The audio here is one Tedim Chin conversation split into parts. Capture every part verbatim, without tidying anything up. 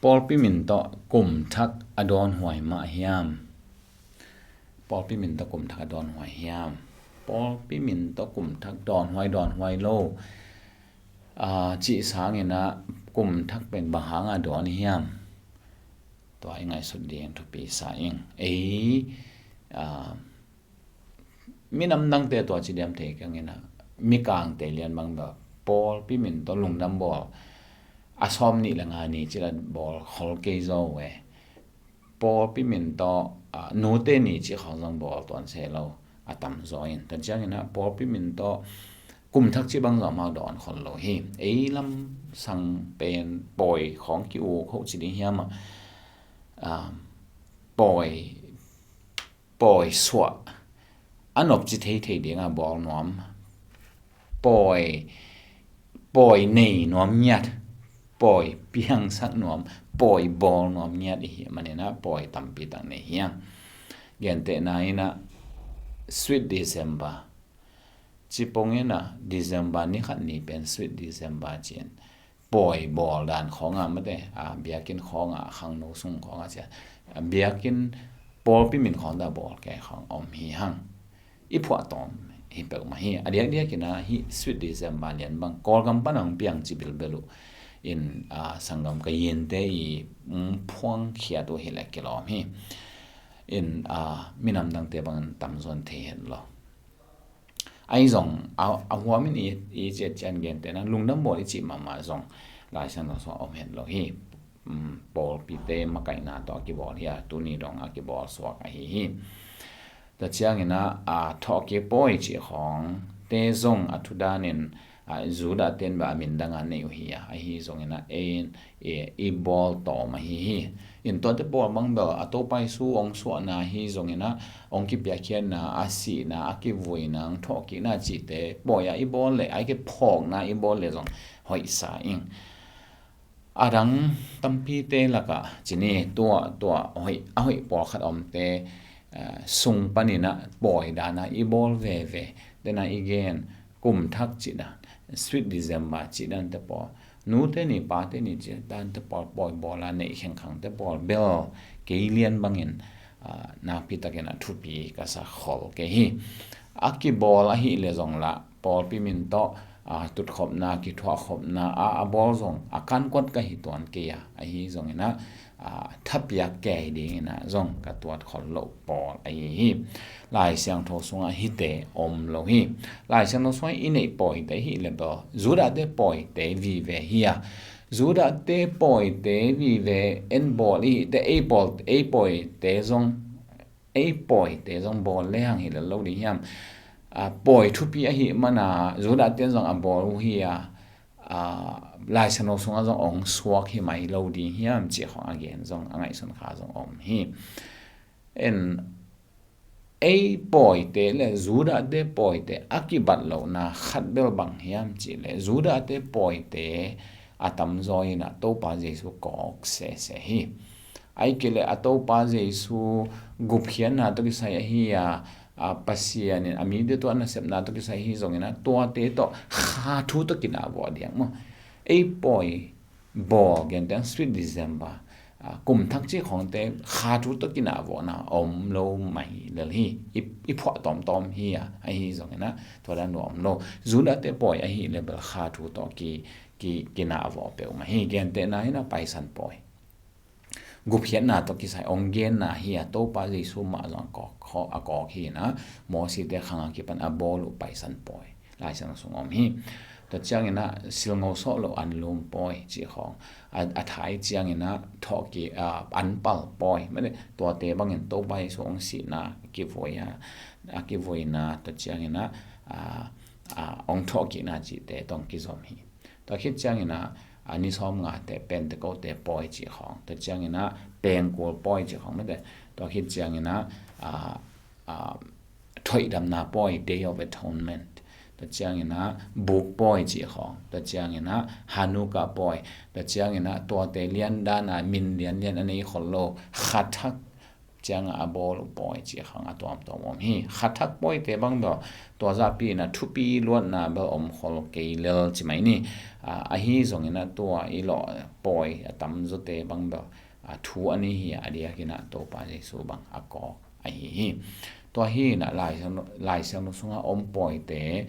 Pawlpi min tawh kum thak a dawnhuai mah hiam? Pawlpi min tawh kum thak a dawnhuai hiam? Pawlpi min tawh kum thak dawnhuai, dawnhuai lo, aa, cih sangin ah kum thak pen bang hanga dawn hiam? Tua i ngaihsut ding thupi sa ing. Ei, aa, minam dangte tua ci diam thei keng in ah, Mikangte lian bang bel pawlpi min tawh lungdam bawl a sawm nih le nga ni ci la bawl khol kei zaw ve. Pawlpi min tawh, aa, nute ni ci khawng zong bawl tuan se lo a tam zaw in. Tua ciangin ah pawlpi min tawh kum thak ci bang zong amau dawn khol lo hi. Ei lam sang pen pawi khawng ki-uk hoh ci ding hiam ah, aa, pawi, pawi suah a nopci theithei dinga bawl nuam, pawi, pawi nei nuam ngiat, pawi piangsak nuam, pawi bawl nuam ngiat i hih manin ah pawi tampi tak nei hi hang. Gentehna in ah Sweet December, cipong in ah December ni khat ni pen Sweet December ci-in pawi bawl dan khawnga mate, a, biakinn khawnga, khangno sung khawnga cia, a, biakinn pawlpi min khawng dah bawl kei khawng om hi hang. I phuahtawm hi peuhmah hi. A diakdiak in ah hih Sweet December lian bang Kawlgam pan hong piang ci bilbel uh in, a, sanggam ka yinte i, mm, phuangkhiat uh hi leh kilawm hi. In, a, minam dangte bangin tamzaw in thei het lo. Ahi zong a, a huamin i, i ciatcian gentehna lungdam bawl i cih mahmah zong Lai Siangtho sungah om het lo hi. Um, pawlpite makaihna tawh a kibawl hi a, tuni dong a kibawl suak ahi hi. Tua ciangin ah, a, thawhkik pawi cih khawngte zong a thudanin, a, Judah ten beh a min danga nei uh hi a, ahi zongin ah ei in, i, i bawl tawm ahi hi. In tuate pawl bang bel a Topa Jesu hong suahna hi zongin ah, hong kipiakkhiatna, a sihna, a kivuina, hong thawhkikna cihte pawi a i bawl leh, a i kiphawkna i bawl leh zong hoihsa ing. A dang tampite lakah ci ni, tua, tua hoih, a hoih pawlkhat omte, eh, sung panin ah pawi dana i bawl veve, tena i gen, kum thak cih dan, Sweet December cih dante pawl, nute ni pate ni cih dante pawl pawi bawla neih khengkhangte pawl bel kei lian bangin, ah, nakpi takin a thupi ka sa khol kei hi. A kibawl ahih leh zong lah pawlpi min tawh, ah, tutkhopna, kithuahkhopna, a, a bawl zong a kankuat ka hi tuan kei a, ahi zongin ah, a, thapiak kei dingin ah zong ka tuat khol loh pawl ahi hi. Lai Siangtho sungah hihte om lo hi. Lai Siangtho sungah i neih pawite hih leh bel Judah-te pawite vive hi a, Judah-te pawite vive en bawl i hihte ei pawl, ei pawite zong, ei pawite zong bawl lehang hi lel lo ding hiam? A, pawi thupi ahih mana Judah-te zong a bawl uh hi a, a, Lai Siangtho sungah zong hong suak hi mai lo ding hiam cih khawng a gen zong, a ngaihsun kha zong om hi. En, ei pawite le Judah-te pawite a kibat lohna khat bel bang hiam cih leh Judah-te pawite a tamzaw in ah Topa Jesu kawk sese hi. Ahih kei leh a Topa Jesu gupkhiatna tawh kisai ahi a, a, Pasian in a mite tawh a nasepna tawh kisai hi zongin ah tuate tawh kha thu tawh kinah vawh diak maw? Ei pawi bawl gentehna Sweet December, a, kum thak cih khawngte kha thu tawh kinah vawhna om lo mai lel hi. I, i phuah tawmtawm hi a, ahi zongin ah tua dan uh om lo. Judah-te pawi ahih leh bel kha thu tawh ki, ki, kinah vawh peuhmah hi. Gentehna in ah Paisan pawi, gupkhiatna tawh kisai hong genna hi a, Topa Jesu mah zong a kawk, a kawk hi in ah, Mosite khang a kipan a bawl uh Paisan pawi Lai Siangtho sung om hi. Tua ciangin ah silngo sawh loh anlum pawi cih khawng, a, a thai ciangin ah thawhkik, a, anpal pawi, mate, tuate bangin Topa Jesu hong sihna kivui a, a kivuina, tua ciangin ah, a, a, hong thawhkikna cihte tawh kizom hi. Tua khit ciangin ah, a, ni sawmngate Pentecost-te pawi cih khawng, tua ciangin ah pengkul pawi cih khawng, mate, tua khit ciangin ah, a, a, thoihdamna pawi, Day of Atonement, tua ciangin ah buk pawi cih khawng, tua ciangin ah Hanukkah pawi, tua ciangin ah tuate lian dana min lianlian a nei khol lo kha thak ciangah a bawl uh pawi cih khang a tuamtuam om hi. Kha thak pawite bang bel tua zahpi in a thupi luatna bel om khol kei lel ci mai ni. Ah, ahi zongin a tua i lawh pawi a tamzawte bang bel, ah, thu a nei hi a, a diakin a Topa Jesu bang a kawk ahi hi. Tua hi in a Lai Siangtho, Lai Siangtho sungah om pawite,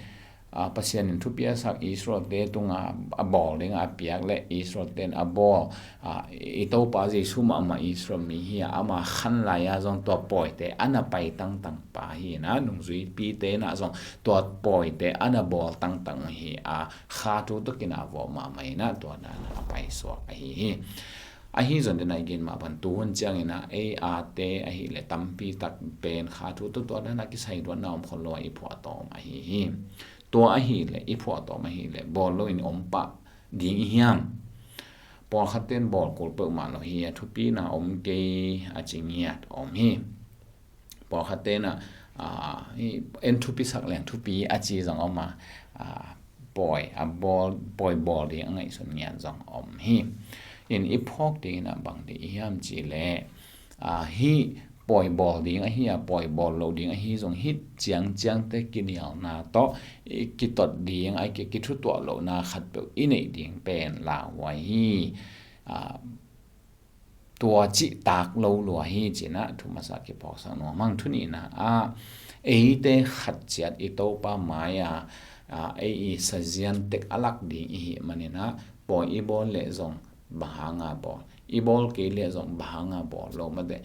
ah, Pasian in thupi a sak Israelte tungah a bawl dingah a piak le Israelte in a bawl, ah, i Topa Jesu mahmah Israel mi hi a, ama khan lai-a zong tua pawite a na pai tangtang pa hi in a, nungzuipite in a zong tua pawite a na bawl tangtang hi a, kha thu tawh kinah vawh mahmah in a, tua dan a paisuak ahi hi. Ahi zong den a i gen mah bang tuhun ciangin a, ei ate ahih leh tampi tak pen kha thu tawh tua dan a kisai duatna om khol lo a i phuahtawm ahi hi. Tua ahih leh i phuahtawm ahih leh bawl loin om pah ding i hiam? Pawlkhatte in bawl kul peuhmah lo hi a, thupina om kei a ci ngiat om hi. Pawlkhatte in a, ah, i en thupi sak leng thupi a ci zong om a, ah, pawi a bawl, pawi bawl ding a ngaihsun ngiat zong om hi. In i phawk dingin a bang ding i hiam cih leh, ah, hih pawi bawl ding ahi a, pawi bawl lo ding ahi zong hih ciangciangte kinialna tawh i kitot ding a, i ki, kithutuah lohna khatpeuh i neih ding pen lauhuai hi. Ah, tua cih tak lo lua hi ci in a thu masa kiphawksak nuam hang. Thu nihna ah eite khat ciat i Topa mai-a, ah, ei i sazian tek a lak ding i hih manin a, pawi i bawl leh zong bang hanga bawl, i bawl kei leh zong bang hanga bawl lo mate,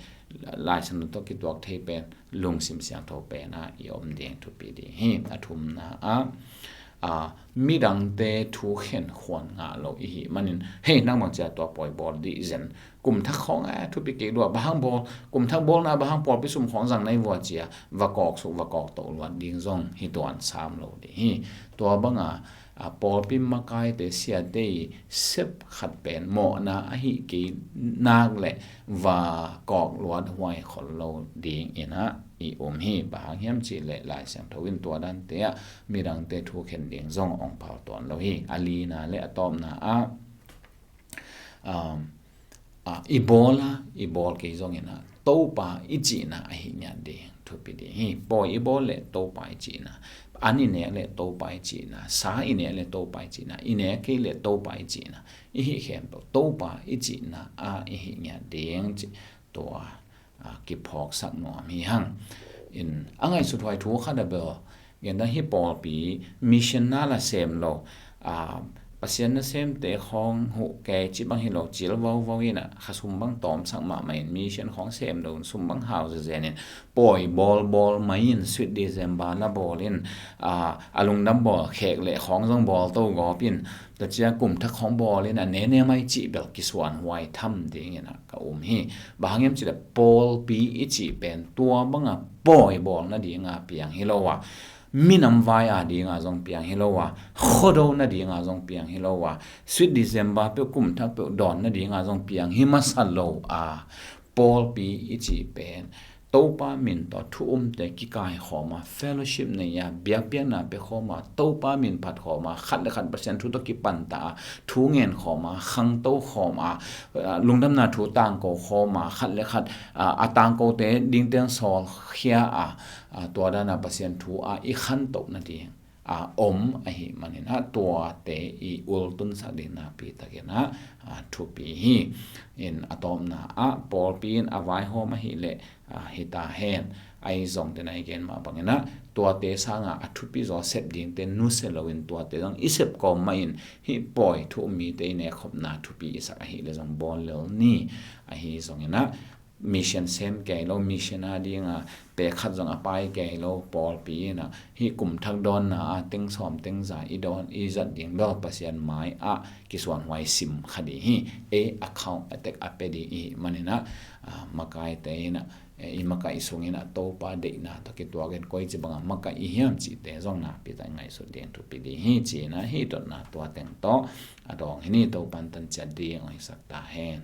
Lai Siangtho tawh kituak thei pen lungsim siangtho pen a i om ding thupi ding hi. A thumna ah, ah, midangte thu khen khuan ngah lo i hih manin, hei, nang bang cia tua pawi bawl dih zen, kum thak khawng a thupi kei lua, bang hang bawl, kum thak bawlna bang hang pawlpi sum khawng zang nai vua cia va kawk suk, va kawk toh luat ding zong hi tuan sam lo ding hi. Tua banga, a, pawlpi makaite siate i sep khat pen mawhna ahi kei nak leh va kawk luat huai khol lo ding in a i um hi. Bang hang hiam cih leh Lai Siangtho in tua dante ah midangte thu khen ding zong ong phal tuan lo hi. A lina le a tawpna ah, um, ah, i bawl a, i bawl kei zongin a, Topa i cihna ahi ngiat ding thupi ding hi. Pawi i bawl leh Topa i cihna, an i nek leh Topa i cihna, sa i nek leh Topa i cihna, i nek kei leh Topa i cihna, i hih khempeuh Topa i cihna a i hih ngiat ding cih tua, a, kiphawksak nuam hi hang. In a ngaihsut huai thu khat a bel, gen dan hih pawlpi mission na la sem lo, a, Pasian nasemte khawng huh kei cih bang hi lo, cil vauvau in a, kha sum bang tawmsak mahmah in mission khawng sem lo, sum bang hau zezen in, pawi bawlbawl mai in, Sweet December na bawl in, a, a lungdam bawl khek leh khawng zong bawl to gawp in, tua cia kum thak khawng bawl in a nene mai cih bel kisuan huai tham ding in a ka um hi. Bang hang hiam cih leh pawlpi i cih pen tua banga pawi bawl nadinga piang hi lo a, minam vai a dinga zong piang hi lo a, khuado nadinga zong piang hi lo a, Sweet December peuh, kum thak peuh dawn nadinga zong piang hi masa lo a, pawlpi i cih pen Topa min tawh thu umte kikaikhawm a, fellowship nei a, biakpiakna pia khawm a, Topa min phat khawm a, khat le khat Pasian thu tawh kipanta a, thu ngen khawm a, khangto khawm a, a, lungdamna thu tangko khawm a, khat le khat, a, a tangkote dingten sawlkhia a, a, tua dana Pasian thu a i khantoh nading a om ahih manin a, tuate i ultunsak ding nakpi takin a, a, thupi hi. In a tawpna ah pawlpi in a vaihawm ahih leh, a, hi ta hen. Ahi zongte na i gen mah bangin a, tuate sanga a thupi zaw sep dingte nusia loin tuate zong i sep kawm mah in hih pawi thu um mite i nekkhopna thupi i sak ahih leh zong bawl lel ni. Ahi zongin a, mission sem kei lo, mission a dinga pek khat zong a pai kei lo pawlpi in a, hih kum thak dawnna a teng sawm teng za i dawn i zat ding bel Pasian mai ah kisuan huai sim kha ding hi. Ei account a tek a pia ding i hih manin a, a, makaite in a, e, i makaih sungin a Topa deihna tawh kituakin koici banga makaih i hiam cihte zong nakpi tak ngaihsut ding thupi ding hi ci-in a, hih dotna tua teng tawh a dawng hi ni. Topan tan ciat ding ong hisak ta hen.